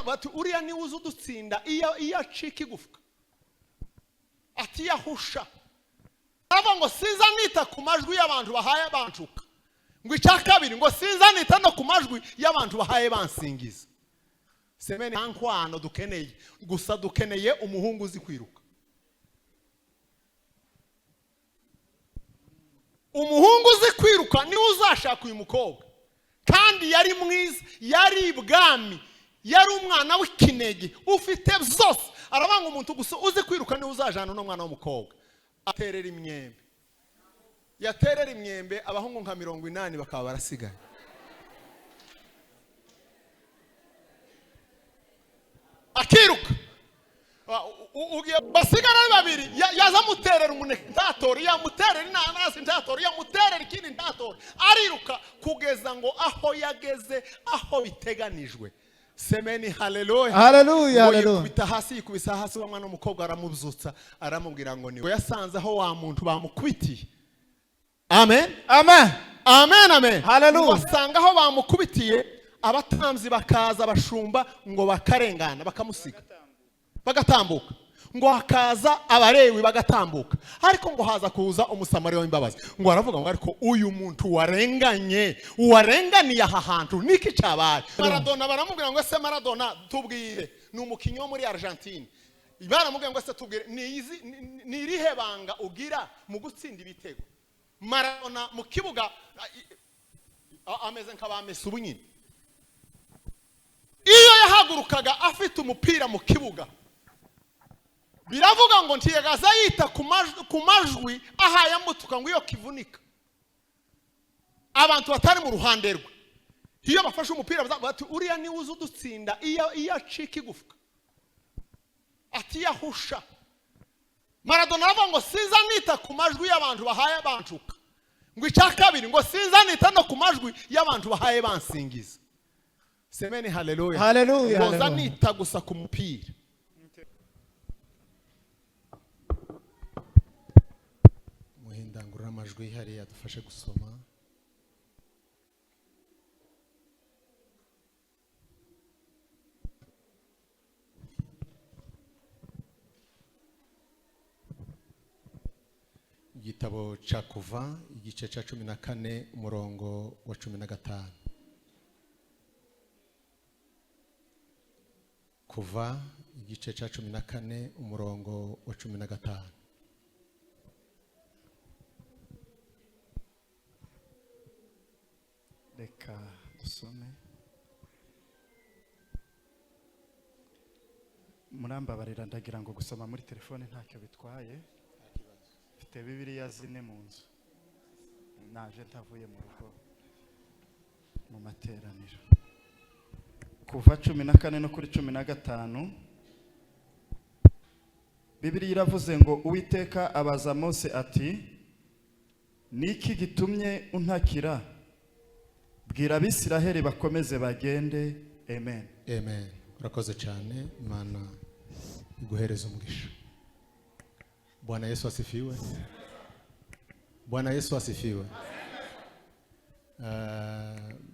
Bati uriya niwe uzi udutsinda, iyo acika igufwa atiyahusha. Aravuga ngo siza nita ku majwi y'abantu bahaye bancuka, ngo icya kabiri ngo siza nita no ku majwi y'abantu bahaye bansingiza. Semeni, nta nkwano dukeneye, gusa dukeneye umuhungu uzi kwiruka. Umuhungu uzi kwiruka niwe uzashaka uyu mukobwa. Kandi yari mwiza, yari ibwami, yari umwana w'ikinege ufite byose. Arabanga umuntu gusa uzi kwiruka niwe uzajana uno mwana w'umukobwa. Aterera imyembe, yaterera imyembe, abahungu nka 80 bakaba barasigaye. Akiruka, basigara ari babiri, yaza amuterera umuneke ntatore, yamuterera inanasi ntatore, yamuterera ikindi ntatore. Ariruka kugeza ngo aho yageze aho biteganijwe. Semeni haleluya. Haleluya, ngo haleluya. Yikubita hasi, yikubisa hasi, wa mwana w'umukobwa aramubyutsa, aramubwira ngo ni yasanze aho wa muntu bamukubitiye. Amen. Amen. Amen, amen. Haleluya. Ngo asanga aho bamukubitiye, abatambyi bakaza, abashumba ngo bakarengana bakamusiga bagatambuka, ngo hakaza abarewi bagatambuka, ariko ngo haza kuza umusamariya w'imbabazi. Ngo aravuga ngo ariko uyu muntu warenganye, warenganiye aha hantu, niki cyabaye? Maradona baramubwira ngo ese Maradona tubwire, ni umukinnyi wo muri Argentine. Baramubwira ngo ese tubwire, ni irihe banga ugira mu gutsinda ibitego? Maradona mu kibuga ameze nka Messi ubu nyine. Iyo yahagurukaga afite umupira mu kibuga, biravuga ngo ntiyagaza yita ku majwi ahaye amutuka, ngo iyo kivunika abantu batari mu ruhande rwe, iyo bafashe umupira bati uriya niwe uzi udutsinda, iyo acika igufwa atiyahusha. Maradona aravuga ngo siza nita ku majwi y'abantu bahaye bancuka, ngo icya kabiri ngo siza nita no ku majwi y'abantu bahaye bansingiza. Semeni haleluya. Haleluya, ngo nza haleluya. nita gusa ku mupira. Muhe indangururamajwi hariya dufashe gusoma. Igitabo cya Kuva, igice cya 14, umurongo wa 15. Kuva igice cya 14, umurongo wa 15. Reka dusome. Murambabarira, ndagira ngo gusoma muri telefone ntacyo bitwaye. Mfite Bibiliya 4 mu nzu, naje ntavuye mu rugo mu materaniro. Kuva 14 no kuri 15, Bibiliya iravuze ngo Uwiteka abaza Mose ati niki gitumye untakira? Bwira Abisiraheli bakomeze bagende. Amen. Amen. Urakoze cyane, Imana iguhereze umugisha. Bwana Yesu asifiwe. Bwana Yesu asifiwe.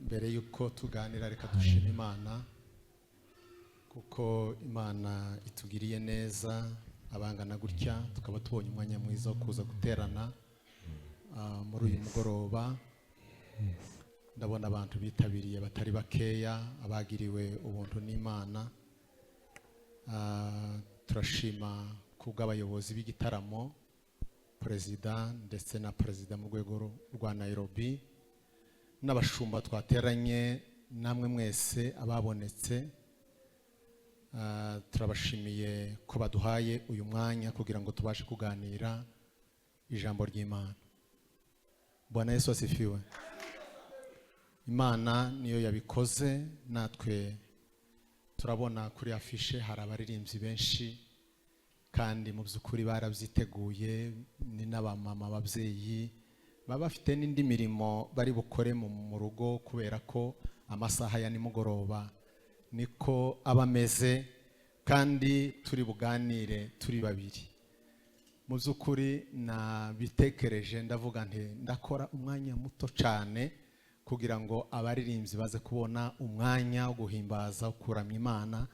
Mbere yuko tuganira, reka dushime Imana kuko Imana itugiriye neza abangana gutya, tukaba tubonye umwanya mwiza wo kuza guterana muri uyu mugoroba. Ndabona abantu bitabiriye batari bakeya, abagiriwe ubuntu n'Imana. Turashima kubw'abayobozi b'igitaramo, perezida ndetse na perezida mu rwego rwa Nairobi, n'abashumba twateranye, namwe mwese ababonetse. Turabashimiye ko baduhaye uyu mwanya kugira ngo tubashe kuganira ijambo ry'Imana. Bwana Yesu asifiwe. Imana niyo yabikoze, natwe turabona kuri afishe hari abaririmbyi benshi kandi mu by'ukuri barabyiteguye, ni n'abamama, ababyeyi baba bafite n'indi mirimo bari bukore mu rugo, kubera ko amasaha ya nimugoroba niko aba ameze, kandi turi buganire turi babiri. Mu by'ukuri nabitekereje ndavuga nti ndakora umwanya muto cyane kugira ngo abaririmbyi baze kubona umwanya wo guhimbaza, kuramya Imana.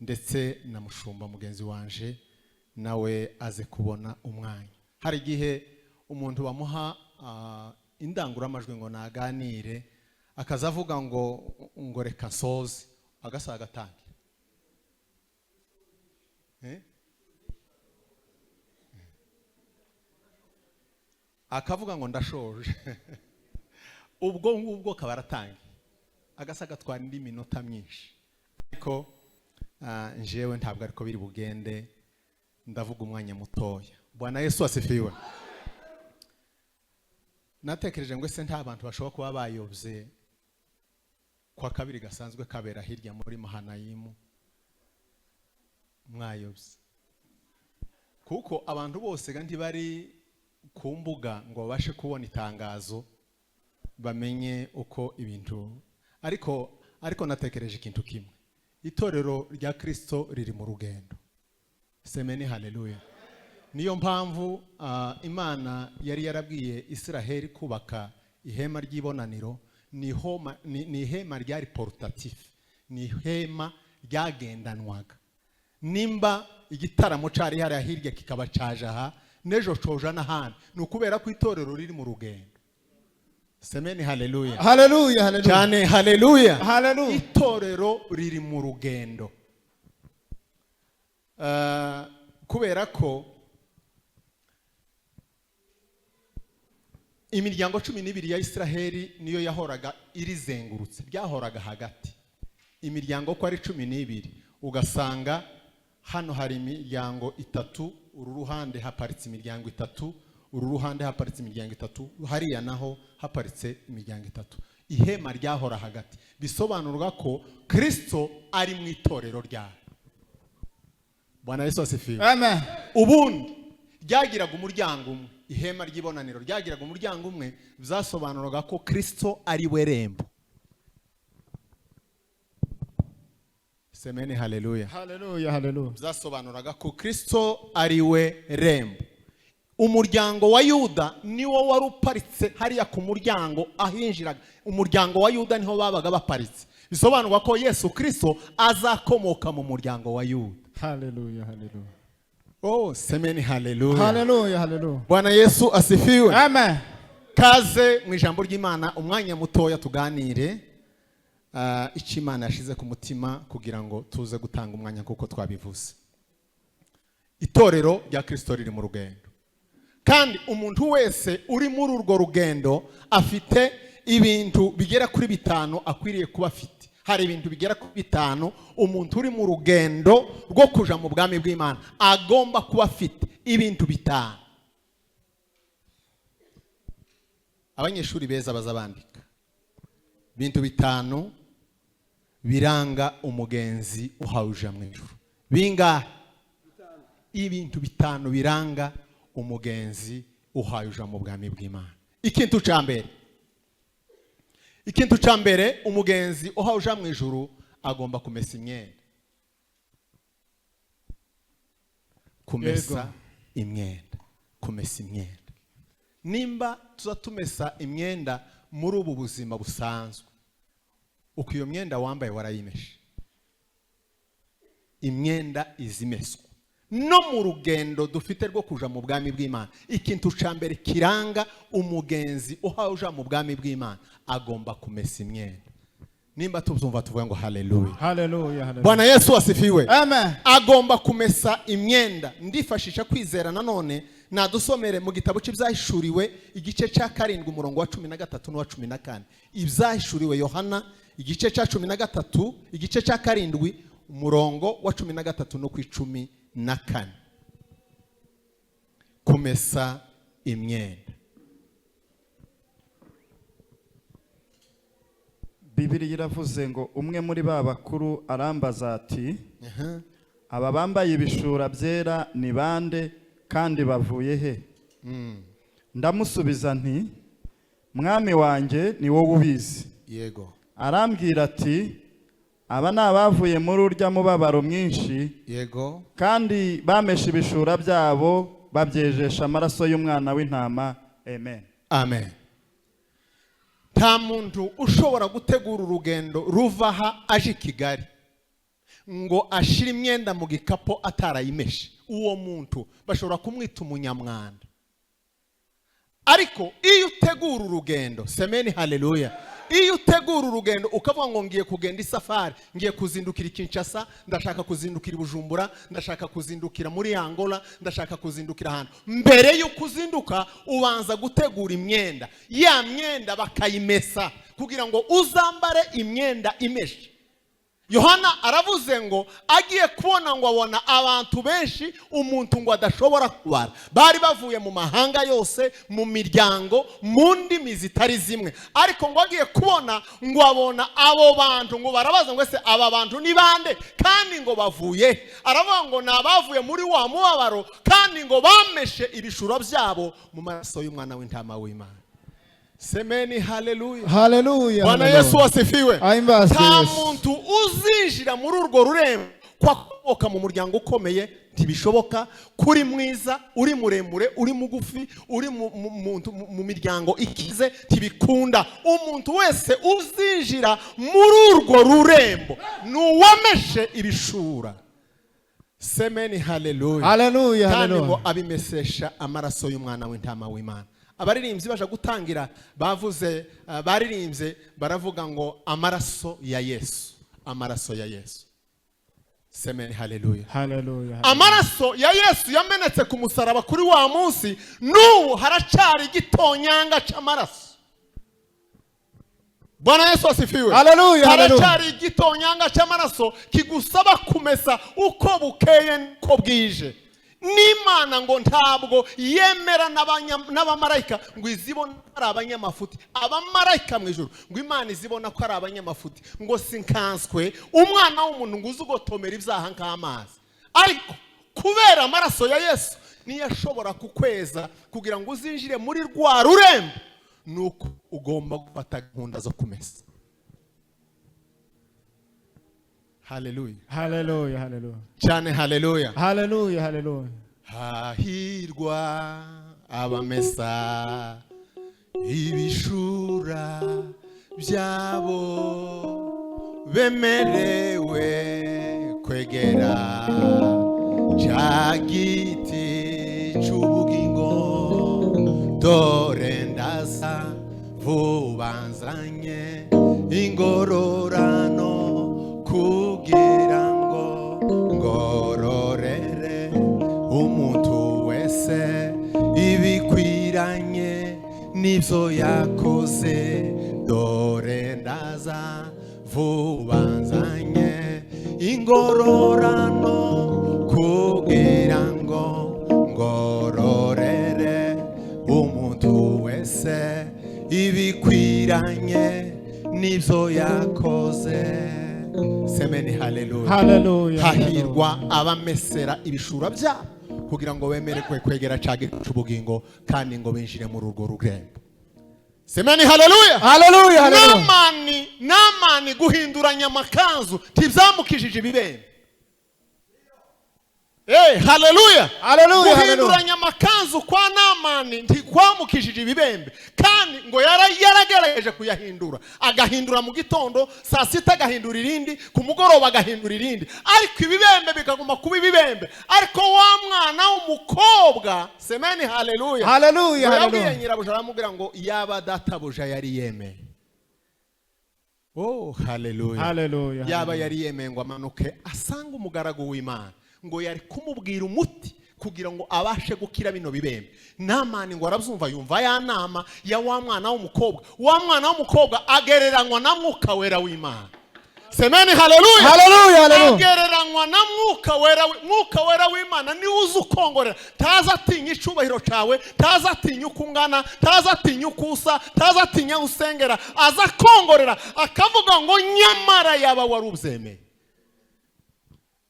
Ndetse na mushumba mugenzi wanje nawe aze kubona umwanya. Hari igihe umuntu bamuha indangururamajwi ngo naganire, akaza avuga ngo reka nsoze, agasa agatangira. Eh? Akavuga ngo ndashoje, ubwo ngubwo kaba aratangiye, agasa agatwara indi minota myinshi. Ariko njyewe ntabwo ariko biri bugende, ndavuga umwanya mutoya. Bwana Yesu asifiwe. Natekereje ngo ese nta bantu bashobora kuba bayobye kwa kabiri gasanzwe kabera hirya muri Mahanayimu? Mwayobye, kuko abantu bose ga ntibari ku mbuga ngo babashe kubona itangazo, bamenye uko ibintu. Ariko natekereje ikintu kimwe: itorero rya Kristo riri mu rugendo. Semeni haleluya. Niyo mpamvu Imana yari yarabwiye Israheli kubaka ihema ry'ibonaniro. Ni ihema ryari portatif, ni ihema ryagendanwaga. Nimba igitaramo cari hariya hirya kikaba caje aha, n'ejo coja n'ahandi, ni ukubera ko itorero riri mu rugendo. Semeni haleluya. Haleluya, haleluya. Cyane haleluya. Haleluya. Itorero riri mu rugendo. Kubera ko imiryango 12 ya Israheli niyo yahoraga irizengurutse, ryahoraga hagati. Imiryango ko ari 12, ugasanga hano hari imiryango itatu, uru ruhande haparitse imiryango itatu, uru ruhande haparitse imiryango itatu, hariya naho haparitse imiryango itatu. Ihema ryahora hagati, bisobanurwa ko Kristo ari mu itorero ryayo. Bwana Yesu asifiwe. Amen. Ubundi ryagiraga umuryango umwe, ihema ry'ibonaniro ryagiraga umuryango umwe, byasobanuraga ko Kristo ari we rembo. Semeni haleluya. Haleluya, haleluya. Byasobanuraga ko Kristo ari we rembo. Umuryango wa Yuda niwo wari uparitse hariya ku muryango ahinjiraga. Umuryango wa Yuda niho babaga baparitse. Bisobanurwa ko Yesu Kristo azakomoka mu muryango wa Yuda. Haleluya, haleluya. Oh, semeni haleluya. Haleluya, haleluya. Bwana Yesu asifiwe. Amen. Kaze mu ijambo ry'Imana umwanya mutoya tuganire icyo Imana yashize ku mutima kugira ngo tuze gutanga umwanya kuko twabivuze. Itorero rya Kristo riri mu rugendo, kandi umuntu wese uri muri urwo rugendo afite ibintu bigera kuri bitanu akwiriye kuba afite. Hari ibintu bigera kuri bitanu umuntu uri mu rugendo rwo kuja mu bwami bw'Imana agomba kuba afite, ibintu bitanu. Abanyeshuri beza bazabandika ibintu bitanu biranga umugenzi uhawe uja mu ijuru. Bingahe? Ibintu bitanu biranga umugenzi uhawe uja mu bwami bw'Imana. Ikintu ca mbere, ikintu ca mbere, umugenzi uhawe uja mu ijuru agomba kumesa imyenda. Kumesa imyenda, kumesa imyenda. Nimba tuza tumesa imyenda muri ubu buzima busanzwe, uko iyo myenda wambaye warayimeshe, imyenda izimeswa. No mu rugendo dufite rwo kuja mu bwami bw'Imana, ikintu ca mbere kiranga umugenzi uhawe uja mu bwami bw'Imana agomba kumesa imyenda. Nimba tubyumva tuvuga ngo haleluya. Haleluya, haleluya. Bwana Yesu asifiwe. Amen. Agomba kumesa imyenda. Ndifashisha kwizera nanone nadusomere mu gitabo cy'ibyahishuriwe igice cya 7 umurongo wa 13 n'uwa 14. Ibyahishuriwe Yohana igice cya 13, igice cya 7 umurongo wa 13 no ku 14. Kumesa imyenda. Bibiliya iravuze ngo umwe muri ba bakuru arambaza ati, aba bambaye ibishura byera ni bande kandi bavuye he? Ndamusubiza nti, mwami wanjye ni wowe ubizi. Yego. Arambwira ati, aba ni abavuye muri urya mubabaro mwinshi. Yego. Kandi bameshe ibishura byabo babyejesha amaraso y'umwana w'intama. Amen. Amen. Nta muntu ushobora gutegura urugendo ruva aha aje i Kigali Ngo ashire imyenda mu gikapo atarayimeshe, uwo muntu bashobora kumwita umunyamwanda. Ariko iyo utegura urugendo, semeni haleluya, iyo utegura urugendo ukavuga ngo ngiye kugenda isafari, ngiye kuzindukira i Kinshasa, ndashaka kuzindukira i Bujumbura, ndashaka kuzindukira muri Angola, ndashaka kuzindukira ahantu, mbere y'uko uzinduka ubanza gutegura imyenda. Ya myenda bakayimesa kugira ngo uzambare imyenda imeshe. Yohana aravuze ngo agiye kubona, ngo abona abantu benshi umuntu ngo adashobora kubara, bari bavuye mu mahanga yose, mu miryango, mu ndimi zitari zimwe. Ariko ngo agiye kubona, ngo abona abo bantu, ngo barabaza ngo: "Ese aba bantu ni bande kandi ngo bavuye he?" Aravuga ngo ni abavuye muri wa mubabaro, kandi ngo bameshe ibishura byabo mu maraso y'umwana w'intama w'Imana. Semeni haleluya. Haleluya. Bwana Yesu wasifiwe. Ahimbazwe Nta Yesu. muntu uzinjira muri urwo rurembo ko akomoka mu muryango ukomeye, ntibishoboka. Kuri mwiza, uri muremure, uri mugufi, uri mu miryango ikize, ntibikunda. Umuntu wese uzinjira muri urwo rurembo ni uwameshe ibishura. Semeni haleluya. Haleluya. Kandi ngo Haleluya. abimesesha amaraso y'umwana w'intama w'Imana. Abaririmbyi baje gutangira bavuze, baririmbye baravuga ngo amaraso ya Yesu, amaraso ya Yesu. Semeni haleluya. Haleluya. Amaraso ya Yesu yamenetse ku musaraba kuri wa munsi, n'ubu haracyari igitonyanga cy'amaraso. Bwana Yesu asifiwe. Haleluya, haleluya. Haracyari igitonyanga cy'amaraso kigusaba kumesa uko bukeye uko bwije. N'Imana ngo ntabwo yemera n'abamarayika ngo izibona ko ari abanyamafuti. Abamarayika mu ijuru ngo Imana izibona ko ari abanyamafuti, ngo si nkanswe umwana w'umuntu ngo uze ugotomera ibyaha nk'amazi. Ariko kubera amaraso ya Yesu niyo ashobora kukweza kugira ngo uzinjire muri rwa rurembo, nuko ugomba gufata gahunda zo kumesa. Haleluya. Haleluya, haleluya. Cyane haleluya. Haleluya, haleluya. Hahirwa abamesa ibishura byabo, bemerewe kwegera cya giti cy'ubugingo. Dore ndaza vuba, nzanye ingororano kugira ngo ngororere umuntu wese ibikwiranye n'ibyo yakoze. Dore ndaza vuba, nzanye ingororano kugira ngo ngororere umuntu wese ibikwiranye n'ibyo yakoze. Semeni haleluya. Haleluya. Hahirwa abamesera ibishura byabo kugira ngo bemererwe kwegera cya giti cy'ubugingo, kandi ngo binjire muri urwo rurembo. Semeni haleluya. Haleluya, haleluya. Namani guhinduranya amakanzu ntibyamukijije ibibembe. Haleluya. Haleluya, haleluya. Guhinduranya amakanzu kwa Namani ntikwamukijije ibibembe. Kandi ngo yaragerageje kuyahindura, agahindura mu gitondo, saa sita agahindura irindi, ku mugoroba agahindura irindi, ariko ibibembe bikaguma kuba ibibembe. Ariko wa mwana w'umukobwa, semeni haleluya, Haleluya, ngo yabwiye haleluya. nyirabuja, aramubwira ngo yaba databuja yari yemeye, oh haleluya, Haleluya. yaba yari yemeye ngo amanuke asange umugaragu w'Imana, ngo yari kumubwira umuti kugira ngo abashe gukira bino bibembe. Namani ngo arabyumva, yumva ya nama ya wa mwana w'umukobwa. Wa mwana w'umukobwa agereranywa na Mwuka Wera w'Imana. Semeni haleluya. Haleluya, haleluya. Agereranywa na Mwuka Wera. Mwuka Wera w'Imana niwe uzi ukongorera. Ntaza atinya icubahiro cyawe, ntaza atinya uko ungana, ntaza atinya uko usa, ntaza atinya aho usengera. Aza akongorera akavuga ngo nyamara yaba wari ubyemeye.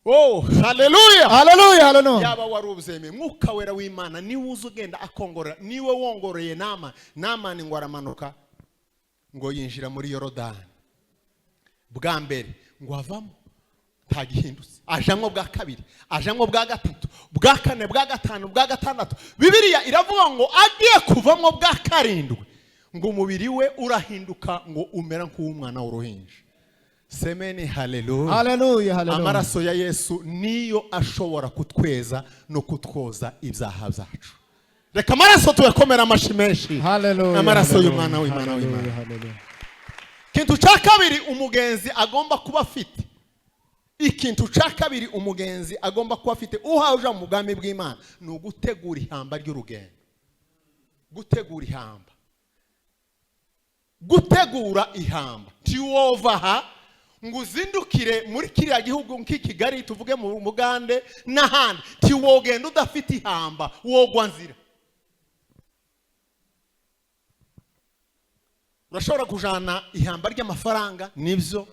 Oh haleluya. Haleluya, haleluya. Yaba wari ubyemeye. Mwuka Wera w'Imana niwe uza ugenda akongorera, niwe wongoreye Nama. Namani ngo aramanuka, ngo yinjira muri Yorodani bwa mbere, ngo avamo ntagihindutse. Ajamwo bwa kabiri, ajamwo bwa gatatu, bwa kane, bwa gatanu, bwa gatandatu. Bibiliya iravuga ngo agiye kuvamo bwa karindwi, ngo umubiri we urahinduka, ngo umera nk'uw'umwana w'uruhinja. Semeni haleluya. Haleluya, haleluya. Amaraso ya Yesu niyo ashobora kutweza no kutwoza ibyaha byacu. Reka amaraso tuyakomera amashi menshi. Haleluya. Amaraso Haleluya, y'umwana w'Imana haleluya, w'Imana. Haleluya. Ikintu cya kabiri umugenzi agomba kuba afite, ikintu cya kabiri umugenzi agomba kuba afite uhawe uja mu bwami bw'Imana, ni ugutegura ihamba ry'urugendo. Gutegura ihamba, gutegura ihamba. Ntiwova aha ngo uzindukire muri kiriya gihugu nk'i Kigali, tuvuge mu Mugande n'ahandi, ntiwogenda udafite ihamba, wogwa nzira. Urashobora kujana ihamba ry'amafaranga, nibyo,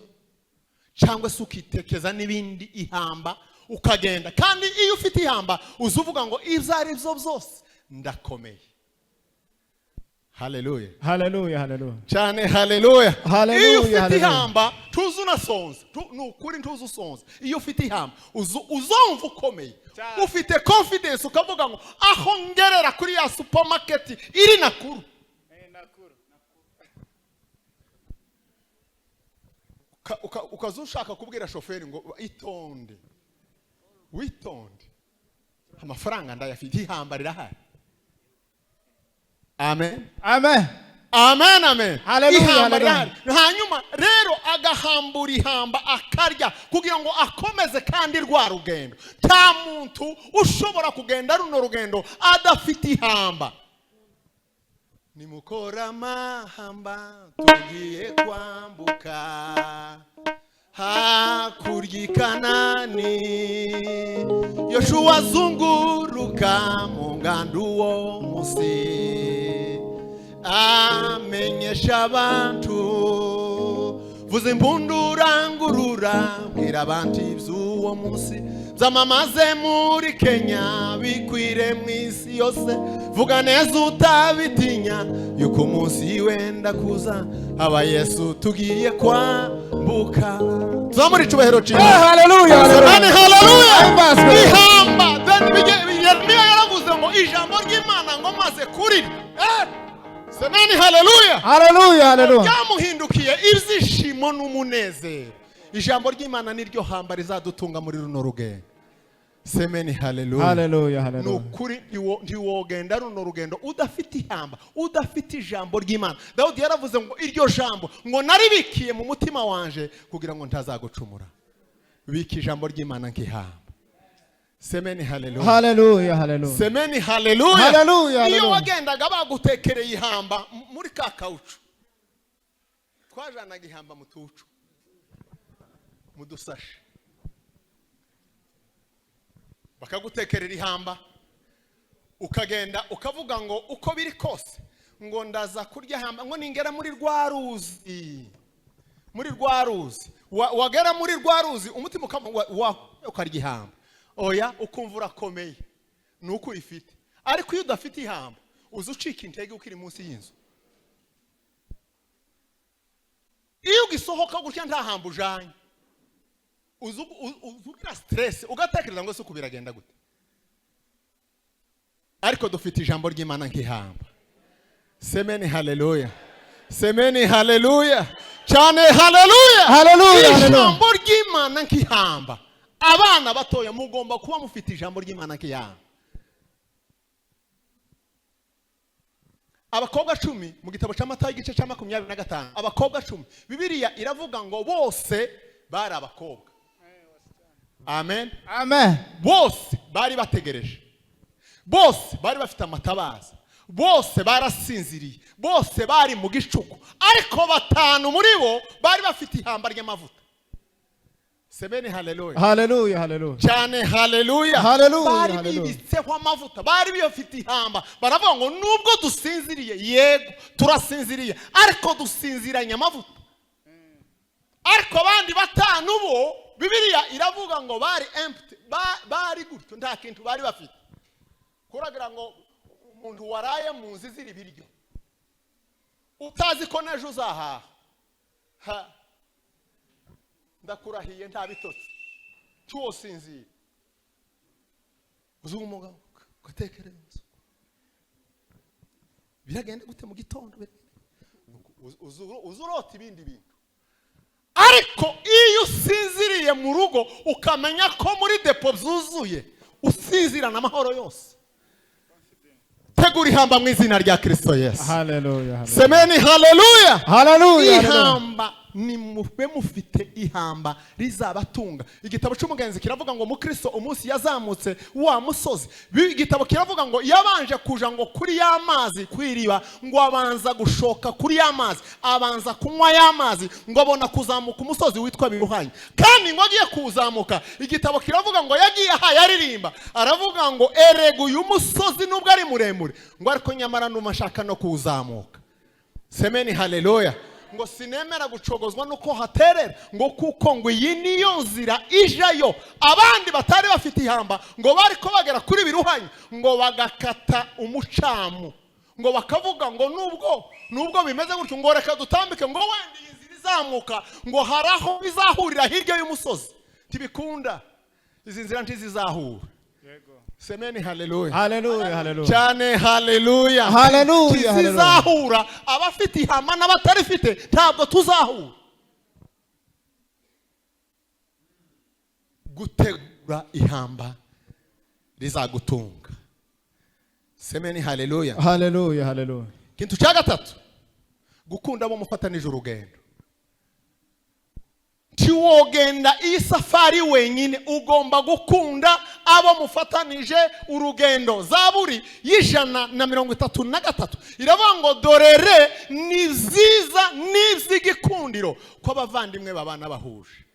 cyangwa se ukitekeza n'ibindi ihamba ukagenda. Kandi iyo ufite ihamba uza uvuga ngo ibyo ari byo byose ndakomeye. Haleluya. Haleluya, haleluya. Cyane haleluya. Haleluya, Iyo ufite haleluya. ihamba tuzi unasonza. Ni ukuri ntuzi usonza. Iyo ufite ihamba uzumva ukomeye, ufite confidence, ukavuga ngo aho ngerera kuri ya supermarket iri Nakuru, ukaza ushaka kubwira shoferi ngo itonde, witonde, amafaranga ndayafite, ihamba rirahari. Amen. Amen. Amen, amen. Hallelujah, Ihamba hallelujah. rirahari. Hanyuma rero agahambura ihamba akarya kugira ngo akomeze kandi rwa rugendo. Nta muntu ushobora kugenda runo rugendo adafite ihamba. Nimukora amahamba tugiye kwambuka hakurya i Kanani, Yoshuwa azunguruka mu ngando uwo munsi, amenyesha abantu, vuza impundu rangurura, bwira abantu iby'uwo munsi, byamamaze muri Kenya bikwire mu isi yose, vuga neza utabitinya yuko umunsi wenda kuza, aba Yesu tugiye kwambuka. Tuzamure icubahiro Eh, haleluya, haleluya. Amen, haleluya. Himbazwe. Ihamba. Then Yeremiya yaravuze ngo ijambo ry'Imana ngo maze kurira. Semeni haleluya. Haleluya, haleluya. Byamuhindukiye ibyishimo n'umunezero. Ijambo ry'Imana niryo hamba rizadutunga muri runo rugendo. Semeni haleluya. Haleluya, Ni haleluya. ukuri ntiwogenda runo rugendo udafite ihamba, udafite ijambo ry'Imana. Dawudi yaravuze ngo iryo jambo ngo naribikiye mu mutima wanje kugira ngo ntazagucumura. Bika ijambo ry'Imana nk'ihamba. Semeni haleluya. Haleluya, haleluya. Semeni haleluya. Haleluya, Iyo haleluya. wagendaga bagutekereye ihamba muri ka kawucu, twajanaga ihamba mu tucu, mu dusashe, bakagutekerera ihamba, ukagenda ukavuga ngo uko biri kose ngo ndaza kurya ihamba, ngo ningera muri rwa ruzi, muri rwa ruzi, wagera muri rwa ruzi umutima ukarya ihamba. Oya, ukumva urakomeye ni uko urifite. Ariko iyo udafite ihamba uza ucika intege ukiri munsi y'inzu. Iyo ugisohoka gutya nta hamba ujanye, uza ugira stress, ugatekereza ngo se uku biragenda gute. Ariko dufite ijambo ry'Imana nk'ihamba. Semeni haleluya. Semeni haleluya. Cyane haleluya. Haleluya, haleluya. Ijambo ry'Imana nk'ihamba. Abana batoya mugomba kuba mufite ijambo ry'Imana nk'ihamba. Abakobwa 10 mu gitabo cya Matayo igice cya 25, abakobwa 10, Bibiliya iravuga ngo bose bari abakobwa. Amen. Amen. Bose bari bategereje, bose bari bafite amatabaza, bose barasinziriye, bose bari mu gicuku, ariko 5 muri bo bari bafite ihamba ry'amavuta. Semeni haleluya. Haleluya, haleluya. Cyane haleluya. Haleluya, Bari haleluya. bibitseho amavuta, bari bafite ihamba. Baravuga ngo nubwo dusinziriye, yego turasinziriye, ariko dusinziranye amavuta. Ariko abandi 5 bo Bibiliya iravuga ngo bari empty, bari gutyo, nta kintu bari bafite. Kuragira ngo umuntu waraye mu nzu izira ibiryo, utazi ko n'ejo uzahaha, ha, ndakurahiye nta bitotsi, ntiwosinzire. Uzi umugabo ugatekereza biragenda gute mu gitondo, uzi urota ibindi bintu. Ariko iyo usinziriye mu rugo ukamenya ko muri depo byuzuye, usinzirana amahoro yose. Tegura ihamba mu izina rya Kristo Yesu. Haleluya. Semeni haleluya. Haleluya. Ihamba, ni mube mufite ihamba rizabatunga. Igitabo cy'umugenzi kiravuga ngo mukristo umunsi yazamutse wa musozi, igitabo kiravuga ngo yabanje kuja ngo kuri ya mazi ku iriba, ngo abanza gushoka kuri ya mazi, abanza kunywa ya mazi, ngo abona kuzamuka umusozi witwa Biruhanya. Kandi ngo agiye kuzamuka, igitabo kiravuga ngo yagiye ahaye aririmba, aravuga ngo erega uyu musozi nubwo ari muremure, ngo ariko nyamara numa nshaka no kuwuzamuka. Semeni haleluya. Ngo sinemera gucogozwa nuko haterera, ngo kuko ngo iyi niyo nzira ijayo. Abandi batari bafite ihamba ngo bari ko bagera kuri Biruhanya, ngo bagakata umucamu, ngo bakavuga ngo nubwo bimeze gutyo, ngo reka dutambike, ngo wenda iyi nzira izamuka ngo hari aho bizahurira hirya y'umusozi. Ntibikunda, izi nzira ntizizahura. Semeni haleluya. Haleluya. Haleluya. Cyane haleluya. Haleluya. Tizizahura. Abafite ihama n'abatarifite ntabwo tuzahura. Gutegura ihamba rizagutunga. Semeni haleluya. Haleluya. Haleluya. Kintu cya gatatu, gukunda abo mufatanije urugendo. Ntiwogenda iyi safari wenyine, ugomba gukunda abo mufatanije urugendo. Zaburi y'133 iravuga ngo dorere ni byiza n'iby'igikundiro ko abavandimwe babana bahuje.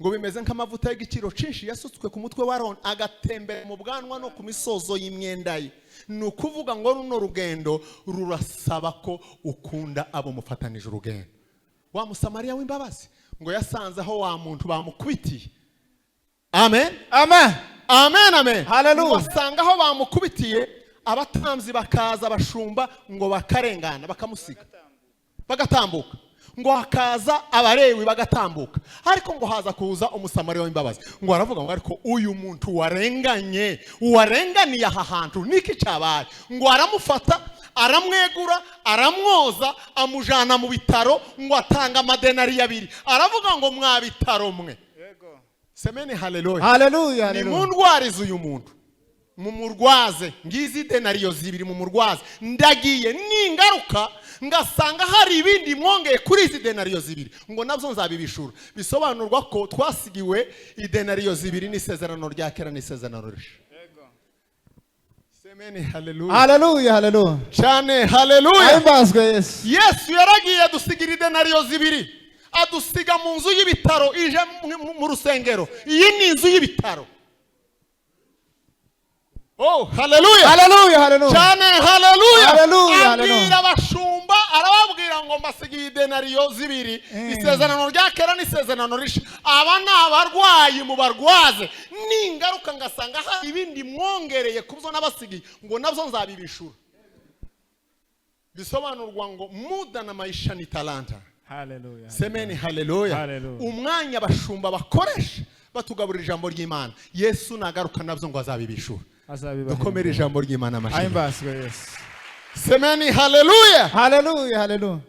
Ngo bimeze nk'amavuta y'igiciro cyinshi yasutswe ku mutwe wa Aroni, agatembera mu bwanwa no ku misozo y'imyenda ye. Ni ukuvuga ngo runo rugendo rurasaba ko ukunda abo mufatanije urugendo. Wa Musamariya w'imbabazi ngo yasanze aho wa muntu bamukubitiye. Amen. Amen. Amen, amen. Hallelujah. Basanga aho bamukubitiye, abatambyi bakaza, abashumba ngo bakarengana, bakamusiga, bagatambuka. Ngo hakaza abarewi bagatambuka. Ariko ngo haza kuza Umusamariya w'imbabazi, ngo aravuga ngo ariko uyu muntu warenganye, warenganiye aha hantu niki cyabaye? Ngo aramufata, aramwegura, aramwoza, amujana mu bitaro, ngo atanga amadenari 2. Aravuga ngo mwa bitaro mwe. Semeni haleluya. Haleluya. Ni mundwarize uyu muntu, mumurwaze, ngizi denariyo 2 mumurwaze. Ndagiye ningaruka ngasanga hari ibindi mwongeye kuri izi denariyo 2, ngo nabyo nzabibishura. Bisobanurwa ko twasigiwe idenariyo 2 n'isezerano rya kera n'isezerano rishya. Semeni haleluya. Haleluya. Haleluya. Cyane haleluya. Ahimbazwe Yesu. Yesu yaragiye adusigira idenariyo 2, adusiga mu nzu y'ibitaro ije mu rusengero. Iyi ni inzu y'ibitaro. Oh, haleluya. Haleluya. Haleluya. Cyane haleluya. Haleluya. Abwira abashumba, arababwira ngo mbasigiye idenariyo 2, isezerano rya kera n'isezerano rishya. Aba ni abarwayi, mubarwaze. Ningaruka ngasanga hari ibindi mwongereye kubyo nabasigiye, ngo nabyo nzabibishura. Bisobanurwa ngo muda na maisha ni talanta. Haleluya. Semeni haleluya. Umwanya abashumba bakoresha batugaburira ijambo ry'Imana, Yesu nagaruka nabyo ngo azabibishura. Dukomere ijambo ry'Imana amashyi. Ahimbazwe Yesu. Semeni haleluya. Haleluya. Haleluya.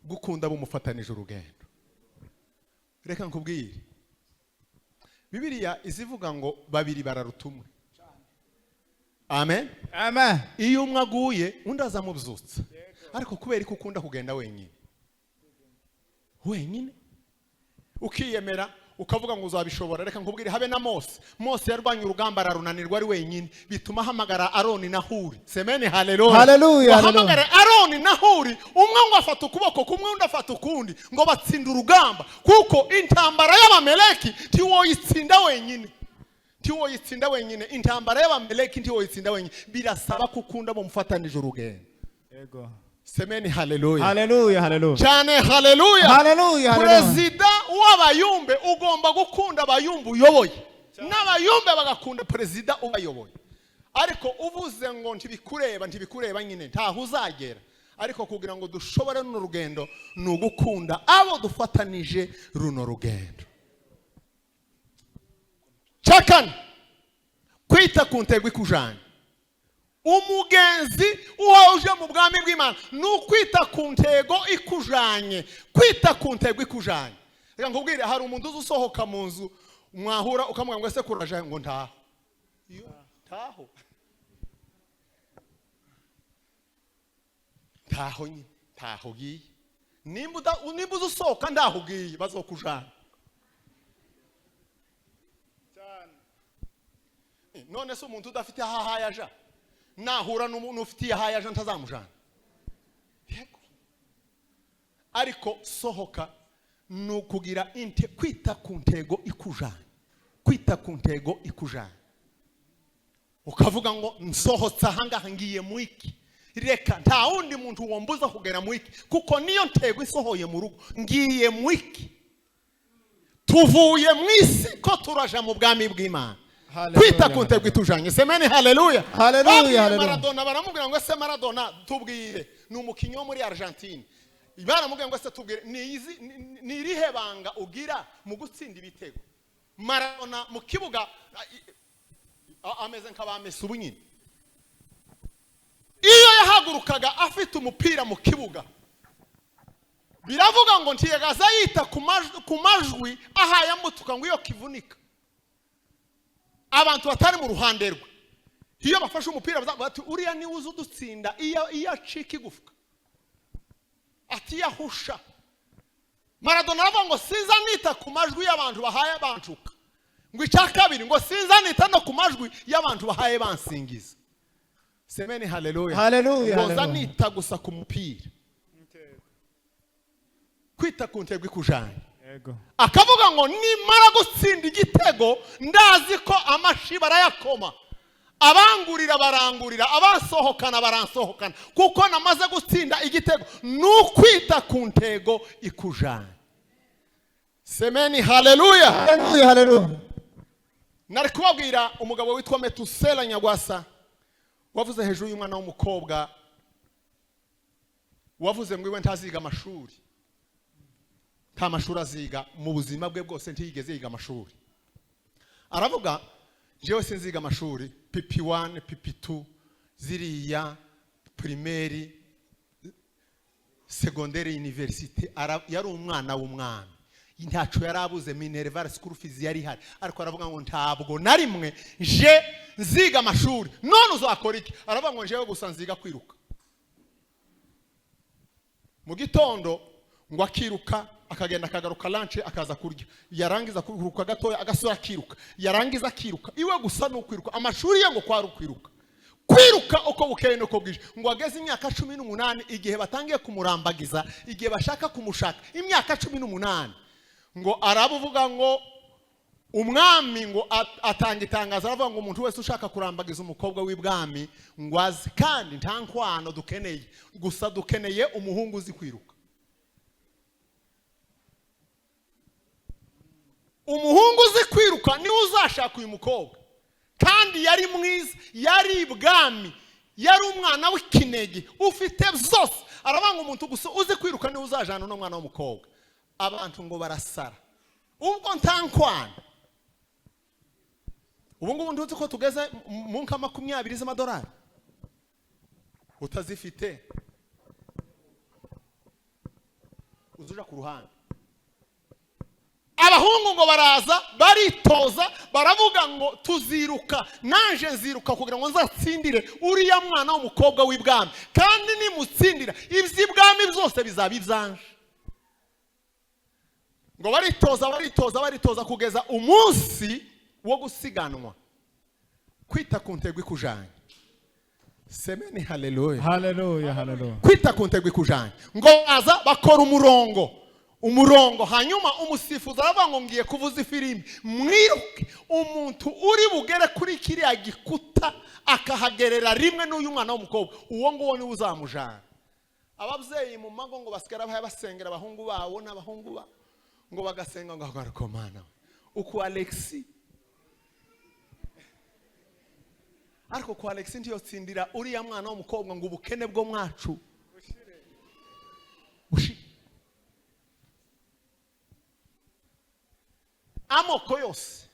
Gukunda abo mufatanije urugendo. Reka nkubwire, Bibiliya izivuga ngo babiri bararuta umwe. Amen. Amen. Iyo umwe aguye undi azamubyutsa. Ariko kubera ko ukunda kugenda wenyine wenyine, ukiyemera ukavuga ngo uzabishobora. Reka nkubwire, habe na Mose. Mose yarwanye urugamba ararunanirwa ari wenyine, bituma ahamagara Aroni na Huri. Semeni haleluya. Haleluya. Ahamagara Aroni na Huri, umwe ngo afata ukuboko kumwe undi afata ukundi, ngo batsinda urugamba. Kuko intambara y'Abameleki ntiwoyitsinda wenyine. Ntiwoyitsinda wenyine. Intambara y'Abameleki ntiwoyitsinda wenyine. Birasaba kukunda mumufatanije urugendo. Yego. Semeni haleluya. Haleluya. Haleluya. Cyane haleluya. Haleluya. Perezida w'abayumbe ugomba gukunda abayumbe uyoboye, n'abayumbe bagakunda perezida ubayoboye. Ariko uvuze ngo ntibikureba, ntibikureba nyine, ntaho uzagera. Ariko kugira ngo dushobore runo rugendo ni ugukunda abo dufatanije runo rugendo. Cya kane, kwita ku ntego ikujanye. Umugenzi uhoje mu bwami bw'Imana ni ukwita ku ntego ikujanye. Kwita ku ntego ikujanye. Reka nkubwire, hari umuntu uza usohoka mu nzu, mwahura ukamubwira ngo: "Ese kuraje?" Ngo: "Ntaho." Iyo ntaho, ntaho nyine, ntaho ugiye. Nimba uza usohoka ntaho ugiye, bazokujana. None se umuntu udafite aho ahaye aja, nahura n'umuntu ufitiye ahaye aja, ntazamujana? Yego. Ariko sohoka ni ukugira inte, kwita ku ntego ikujana, kwita ku ntego ikujana, ukavuga ngo: "Nsohotse ahangaha ngiye mu iki? Reka, nta wundi muntu wombuza kugera mu iki, kuko niyo ntego isohoye mu rugo. Ngiye mu iki? Tuvuye mu isi ko turaja mu bwami bw'Imana." Hallelujah. Kwita ku ntego itujanye. Semeni haleluya. Hallelujah, Babwiye hallelujah. Maradona, baramubwira ngo: "Ese Maradona, tubwire." Ni umukinnyi wo muri Argentine. Baramubwira ngo: "Ese tubwire, ni irihe banga ugira mu gutsinda ibitego?" Maradona mu kibuga ameze nk'aba Messi ubu nyine. Iyo yahagurukaga afite umupira mu kibuga, biravuga ngo ntiyagaza yita ku majwi ahaye amutuka, ngo iyo kivunika abantu batari mu ruhande rwe, iyo bafashe umupira bazavuga bati: "Uriya niwe uza udutsinda iyo acika igufwa." Ati yahusha. Maradona aravuga ngo: "Sinza nita ku majwi y'abantu bahaye bantuka." Ngo icya kabiri, ngo: "Sinza nita no ku majwi y'abantu bahaye bansingiza." Semeni haleluya. Haleluya, Ngo nza haleluya. nita gusa ku mupira. Kwita ku ntego ikujanye. Yego. Akavuga ngo: "Nimara gutsinda igitego, ndazi ko amashi barayakoma, abangurira barangurira, abasohokana baransohokana, kuko namaze gutsinda igitego." Ni ukwita ku ntego ikujanye. Semeni haleluya. Haleluya, haleluya. Nari kubabwira umugabo witwa Metusela Nyagwasa, wavuze hejuru y'umwana w'umukobwa wavuze ngo iwe ntaziga amashuri, nta mashuri aziga mu buzima bwe bwose, ntiyigeze yiga amashuri. Aravuga: "Jewe sinziga amashuri, PP 1, PP 2, ziriya primaire, secondaire, université." Yari umwana w'umwami, ntaco yari abuze, minerval, school fees yari ihari, ariko aravuga ngo: "Ntabwo na rimwe je nziga amashuri." "None uzakora iki?" Aravuga ngo: "Jewe gusa nziga kwiruka." Mu gitondo ngo akiruka, akagenda, akagaruka lunch, akaza kurya, yarangiza kuruhuka gatoya, agasura akiruka, yarangiza akiruka. Iwe gusa ni ukwiruka. Amashuri ye ngo kwari ukwiruka, kwiruka uko bukeye n'uko bwije. Ngo ageze imyaka 18, igihe batangiye kumurambagiza, igihe bashaka kumushaka, imyaka 18, ngo arabuvuga ngo umwami ngo atanga itangazo, aravuga ngo: "Umuntu wese ushaka kurambagiza umukobwa w'ibwami ngo aze, kandi nta nkwano dukeneye, gusa dukeneye umuhungu uzi kwiruka." Umuhungu uzi kwiruka niwe uzashaka uyu mukobwa. Kandi yari mwiza, yari ibwami, yari umwana w'ikinege ufite byose. Aravuga ngo: "Umuntu gusa uzi kwiruka niwe uzajana uno mwana w'umukobwa." Abantu ngo barasara. Ubwo nta nkwano. Ubu ngubu ntuzi ko tugeze mu nka 20 z'amadolari, utazifite uzuja ku ruhande. Abahungu ngo baraza, baritoza, baravuga ngo: "Tuziruka, nanje nziruka kugira ngo nzatsindire uriya mwana w'umukobwa w'ibwami, kandi nimutsindira iby'ibwami byose bizaba ibyanje." Ngo baritoza, baritoza, baritoza, kugeza umunsi wo gusiganwa. Kwita ku ntego ikujanye. Semeni haleluya. Haleluya, haleluya. Kwita ku ntego ikujanye. Ngo baza bakora umurongo, umurongo, hanyuma umusifuzi aravuga ngo: "Ngiye kuvuza ifirimbi, mwiruke. Umuntu uri bugere kuri kiriya gikuta akahagerera rimwe n'uyu mwana w'umukobwa, uwo nguwo niwe uzamujana." Ababyeyi mu mago ngo basigara bahaye basengera abahungu babo n'abahungu ba ngo bagasenga ngo: "Ariko Mana we, uku Alexi, ariko ku Alexi ntiyotsindira uriya mwana w'umukobwa ngo ubukene bwo mwacu bushire." Amoko yose,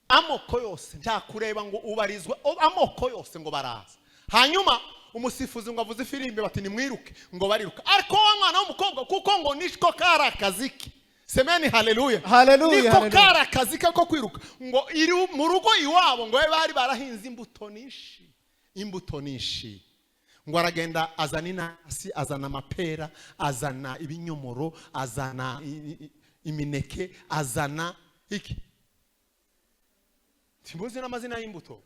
amoko yose, nta kureba ngo ubarizwa amoko yose, ngo baraza. Hanyuma umusifuzi ngo avuze ifirimbi, bati: "Nimwiruke." Ngo bariruka, ariko wa mwana w'umukobwa, kuko ngo nishko kari akazi ke. Semeni haleluya. Haleluya, Niko haleluya. kari akazi ke ko kwiruka. Ngo iri mu rugo iwabo, ngo bari barahinze imbuto nyinshi, imbuto nyinshi. Ngo aragenda azana inanasi, azana amapera, azana ibinyomoro, azana imineke, azana iki, ntimuzi n'amazina y'imbuto,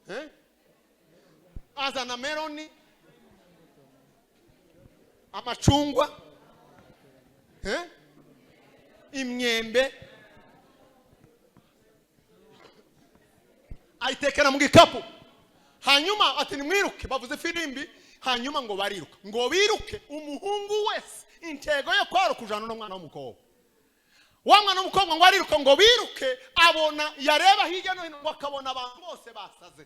eh? Azana meloni, amacungwa, eh? Imyembe, ayitekera mu gikapu. Hanyuma ati: "Nimwiruke, bavuze firimbi." Hanyuma ngo bariruka, ngo biruke. Umuhungu wese intego yo kwari ukujana n'umwana w'umukobwa, wa mwana w'umukobwa. Ngo ariruka, ngo biruke, abona yareba hirya no hino, ngo akabona abantu bose basaze,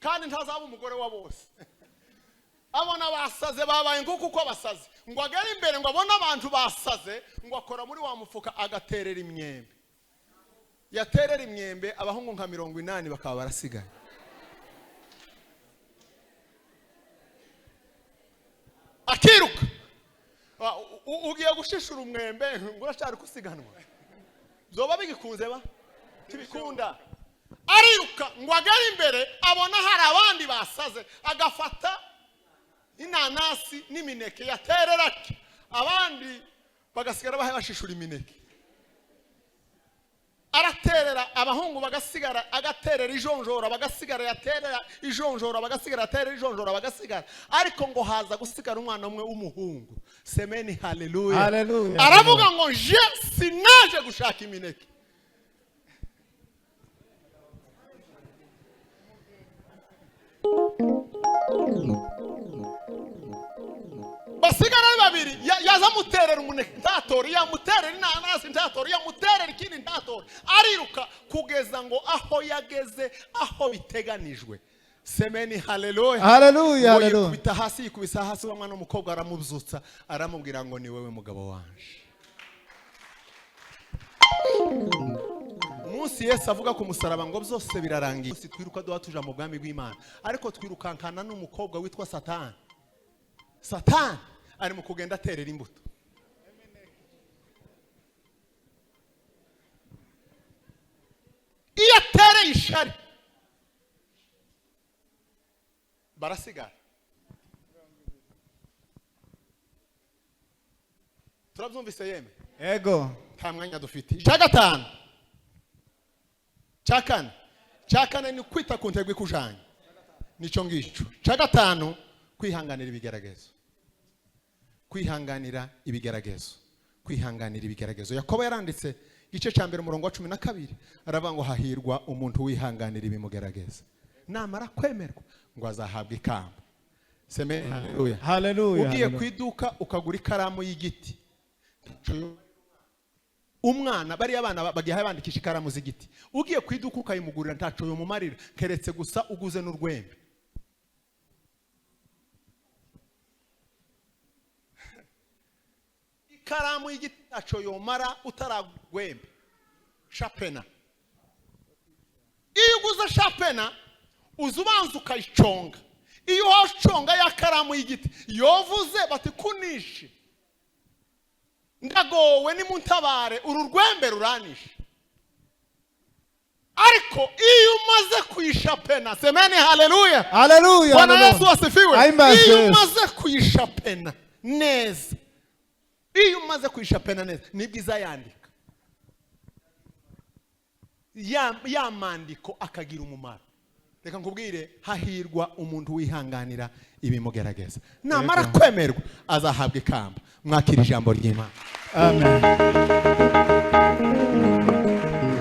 kandi ntazaba umugore wa bose. Abona basaze, babaye nguko uko basaze. Ngo agere imbere, ngo abone abantu basaze, ngo akora muri wa mufuka, agaterera imyembe. Yaterera imyembe, abahungu nka 80 bakaba barasigaye. Akiruka. Ugiye gushishura umwembe ngo urashaka gusiganwa, byoba bigikunze ba tibikunda. Ariruka, ngo agere imbere, abona hari abandi basaze, agafata inanasi n'imineke, yaterera ati, abandi bagasigara bahe bashishura imineke. Araterera, abahungu bagasigara, agaterera ijonjora bagasigara, yaterera ijonjora bagasigara, yaterera ijonjora bagasigara. Ariko ngo haza gusigara umwana umwe w'umuhungu. Semeni haleluya. Haleluya. Aravuga ngo: "Je sinaje gushaka imineke." Basigara ari babiri. Yaza amuterera umuneke ntatore, yamuterera inanasi ntatore, yamuterera ikindi ntatore. Ariruka kugeza ngo aho yageze aho biteganijwe. Semeni haleluya. Haleluya, Ngo haleluya. yikubita hasi, yikubisa hasi, wa mwana w'umukobwa aramubyutsa, aramubwira ngo: "Ni wowe mugabo wanje." Umunsi Yesu avuga ku musaraba ngo: "Byose birarangiye." Umunsi twiruka duha tuja mu bwami bw'Imana, ariko twirukankana n'umukobwa witwa Satani. Satani ari mu kugenda aterera imbuto. Iyo atereye ishari, barasigara. Turabyumvise yeme? Ego. Nta mwanya dufite. Icya gatanu, cya kane, cya kane ni kwita ku ntego ikujanye, nicyo ngicyo. Cya gatanu, kwihanganira ibigeragezo, kwihanganira ibigeragezo, kwihanganira ibigeragezo. Yakobo yaranditse igice cya 1, umurongo wa 12, aravuga ngo: "Hahirwa umuntu wihanganira ibimugerageza, namara kwemerwa ngo azahabwa ikamba." Seme haleluya. Haleluya. Ugiye ku Haleluya. iduka ukagura ikaramu y'igiti, umwana, bariya bana bagiye bandikisha ikaramu z'igiti, ugiye ku iduka ukayimugurira, ntaco yomumarira, keretse gusa uguze n'urwembe. Ikaramu y'igiti ntaco yomara utaragwembe sharpener. Iyo uguze sharpener, uza ubanza ukayiconga. Iyo waconga ya karamu y'igiti, yovuze bati: "Kunishe, ndagowe, nimuntabare, uru rwembe ruranishe." Ariko iyo umaze kuyishapena, semeni haleluya. Haleluya. Bwana Haleluya. Yesu asifiwe. Ahimbazwe Iyo Yesu. umaze kuyishapena neza, iyo umaze kuyishapena neza, nibwo izayandika ya mandiko akagira umumaro. Reka nkubwire, hahirwa umuntu wihanganira ibimugerageza, namara kwemerwa azahabwa ikamba. Mwakira ijambo ry'Imana. Amen.